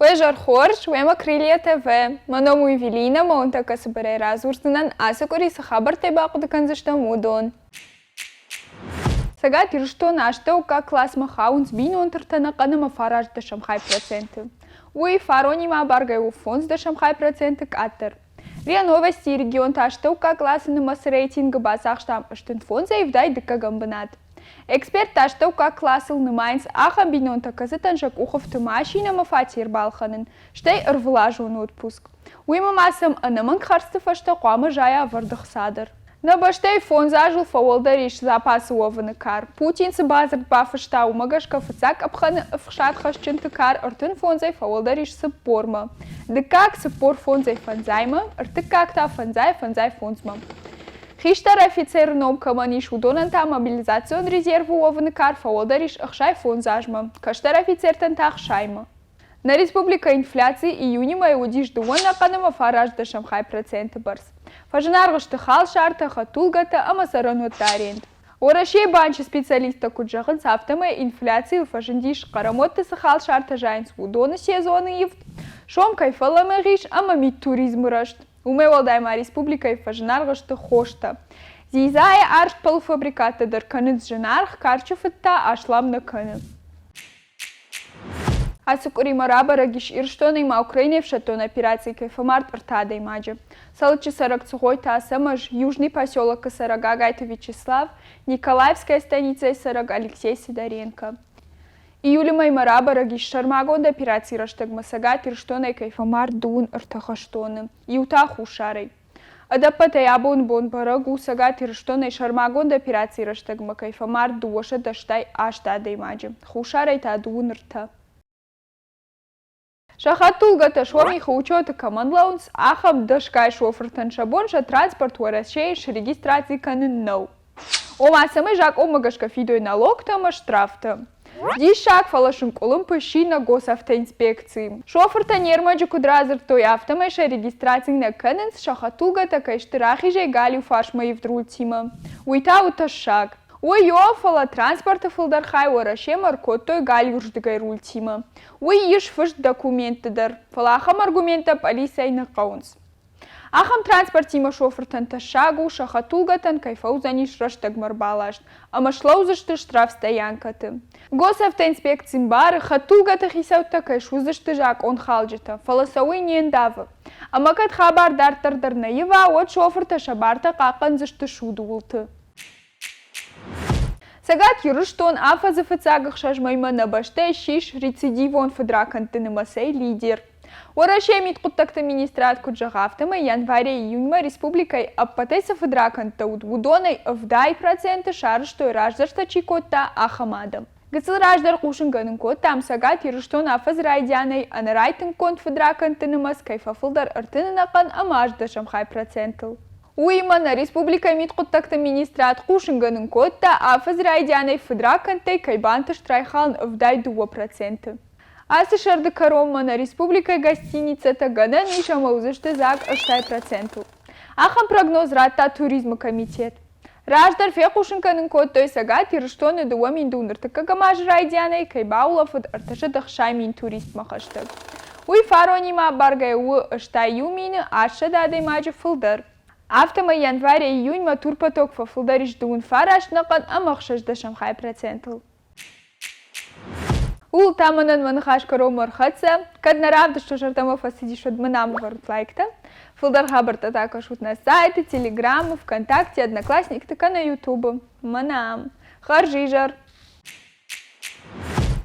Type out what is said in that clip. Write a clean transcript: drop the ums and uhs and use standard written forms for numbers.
Уе зӕр хорз, уемӕ Крылья ТВ. Мӕ ном у Эвелина, мӕ уын тӕккӕ цыбырӕй радзурдзынӕн, ацы къуыри цы хабӕрттӕй бахъуыды кӕндзыстӕм, уыдон. Цӕгат Ирыстоны астӕуккаг классмӕ хауынц бинонты ртӕ ӕнӕхъӕн ӕмӕ фарастдӕсӕм хай проценты. Уый фаронимӕ абаргӕ у фондздӕсӕм хай проценты къаддӕр. РИА Новости регионты астӕуккаг классы нымӕцы рейтингы бацахстам 35 ӕвдай дыккӕгӕм бынат. Эксперттӕ астӕуккаг классыл нымайынц ахӕм бинонтӕ, кӕцытӕн сӕ къухы фты машинӕ ӕмӕ фатер балхӕнын, стӕй ӕрвылазон отпуск. Уыимӕ ма сӕм ӕнӕмӕнг хӕрдзты фӕстӕ хъуамӕ зайа ӕвӕрд ӕхца дӕр. Нӕ бӕстӕйы фондз азыл фӕуӕлдӕр ис запасы уӕвыны кар. Путин цы бадзырд бафыста, уымӕ гӕсгӕ фыццаг къӕпхӕны ӕфсадхӕсджынты кар 35-ӕй фӕуӕлдӕр ис 40-мӕ, дыккаг 45-ӕй фӕндзаймӕ, ӕртыккаг та фӕндзай фӕндзай фондзмӕ. Хистӕр офицеры ном кӕмӕн ис, уыдонӕн та мобилизацион резервы уӕвыны кар фӕуӕлдӕр ис 65 азмӕ, кӕстӕр офицертӕн та ӕхсаймӕ. Нӕ республикӕйы инфляци июны мӕйы уыдис дыууӕ ӕнӕхъӕн ӕмӕ фарастдӕсӕм хай проценты бӕрц. Фӕзынаргъ сты халсартӕ, хӕдтулгӕтӕ ӕмӕ цӕрӕнуӕтты арендӕ. Уӕрӕсейы банчы специалисттӕ куыд зӕгъынц, афтӕмӕй инфляцийыл фӕзындис, хъӕрӕмуӕтты цы халсартӕ зайынц, уыдоны сезоны ивд, сом кӕй фӕлӕмӕгъ ис ӕмӕ мидтуризмы рӕзт. Уымӕй уӕлдай ма республикӕйы фӕзынаргъ сты хостӕ. Дзидзайы аргъ полуфабрикаттӕ дӕр кӕнынц зынаргъ, карчы фыд та аслам нӕ кӕны. Ацы къуыримӕ рабӕрӕг ис, Ирыстонӕй ма Украинӕйы ӕфсӕддон операцийы кӕй фӕмард ӕртӕ адӕймаджы. Цӕлыччы цӕрӕг Цгъойты Ацӕмӕз, Южный поселокы цӕрӕг Агайты Вячеслав, Николаевская станицӕйы цӕрӕг Алексей Сидоренко. Июлы мӕймӕ рабӕрӕг ис, сӕрмагонд операцийы рӕстӕгмӕ Цӕгат Ирыстонӕй кӕй фӕмард дыууын ӕртӕ хӕстоны, иу та Хуссарӕй. Ӕдӕппӕтӕй абоны бон бӕрӕг у, Цӕгат Ирыстонӕй сӕрмагонд операцийы рӕстӕгмӕ кӕй фӕмард 288 адӕймаджы, Хуссарӕй та дыууын ӕртӕ. Сӕ хӕдтулгӕтӕ Сомихы учеты кӕмӕн лӕууынц, ахӕм дӕсгай шофыртӕн сӕ бон сӕ транспорт Уӕрӕсейы срегистраци кӕнын нӕу. Ома, цӕмӕй закъонмӕ гӕсгӕ фидой налогтӕ ӕмӕ штрафтӕ. Диссаг, фӕлӕ сын къуылымпы сси нӕ госавтоинспекци. Шофыртӕ не рмӕджы куыд радзырдтой, афтӕмӕй сӕ регистраци нӕ кӕнынц, сӕ хӕдтулгӕтӕ кӕй сты рахизӕй галиу фарсмӕ ивд рультимӕ. Уый та у тӕссаг. Уый о, фӕлӕ транспорты фылдӕр хай Уӕрӕсемӕ ӕркодтой галиуырдыгӕй рультимӕ. Уый ис фыст документты дӕр, фӕлӕ ахӕм аргументтӕ пъӕлицӕй нӕ хъӕуынц. Ахӕм транспортимӕ шофыртӕн тӕссаг у, сӕ хӕдтулгӕтӕн кӕй фӕуыдзӕнис рӕстӕгмӕ ӕрбаласт ӕмӕ слӕудзысты штрафстоянкӕты. Госавтоинспекци мбары, хӕдтулгӕты хицӕуттӕ кӕй суыдзысты закъонхалджытӕ, фӕлӕ сӕ уый не ндавы. Ӕмӕ кӕд хабар дарддӕр дӕр нӕ ива, уӕд шофыртӕ сӕ бартӕ хъахъхъӕндзысты суды уылты. Цӕгат Ирыстон афӕдзы фыццаг ӕхсӕз мӕймӕ нӕ бӕстӕйы ссис рецидивон фыдракӕндты нымӕцӕй лидер. Уӕрӕсейы мидхъуыддӕгты министрад куыд зӕгъы, афтӕмӕй январӕй-июньмӕ республикӕйы ӕппӕтӕй цы фыдракӕндтӕ уыд, уыдонӕй 70% сарӕзтой раздӕр сӕ чи кодта, ахӕм адӕм. Гыццыл раздӕр хъусынгӕнын кодтам, Цӕгат Ирыстон афӕдзы райдианӕй ӕнӕрайтынггонд фыдракӕндты нымӕц кӕй фӕфылдӕр ӕртын ӕнӕхъӕн ӕмӕ ӕстдӕсӕм хай процентыл. Уыимӕ нӕ республикӕйы мидхъуыддӕгты министрад хъусынгӕнын кодта, афӕдзы райдианӕй фыдракӕндтӕй кӕй бантыст райхалын 72%. Ацы сӕрды кӕронмӕ нӕ республикӕйы гостиницӕтӕ гӕнӕн ис ӕмӕ уыдзысты дзаг 80%-ыл. Ахӕм прогноз радта туризмы комитет. Раздӕр фехъусын кӕнын кодтой, Цӕгат Ирыстоны 2009 азы райдианӕй кӕй баулӕфыд 360 000 туристмӕ хӕстӕг. Уый фаронимӕ абаргӕйӕ у 81 800 адӕймаджы фылдӕр. Афтӕмӕй январӕй-июньмӕ турпоток фӕфылдӕр ис дыууын фараст ӕнӕхъӕн ӕмӕ ӕхсӕздӕсӕм хай процентыл. Ууыл та мӕнӕн мӕ ныхас кӕронмӕ ӕрхӕццӕ. Кӕд нӕ равдысты зӕрдӕмӕ фӕцыдис, уӕд мын ам ӕвӕрут лайктӕ. Фылдӕр хабӕрттӕ та кӕсут нӕ сайты, Телеграмы, ВКонтакте, Одноклассникты кӕнӕ Ютубы. Мӕнӕ ам. Хӕрзизӕр!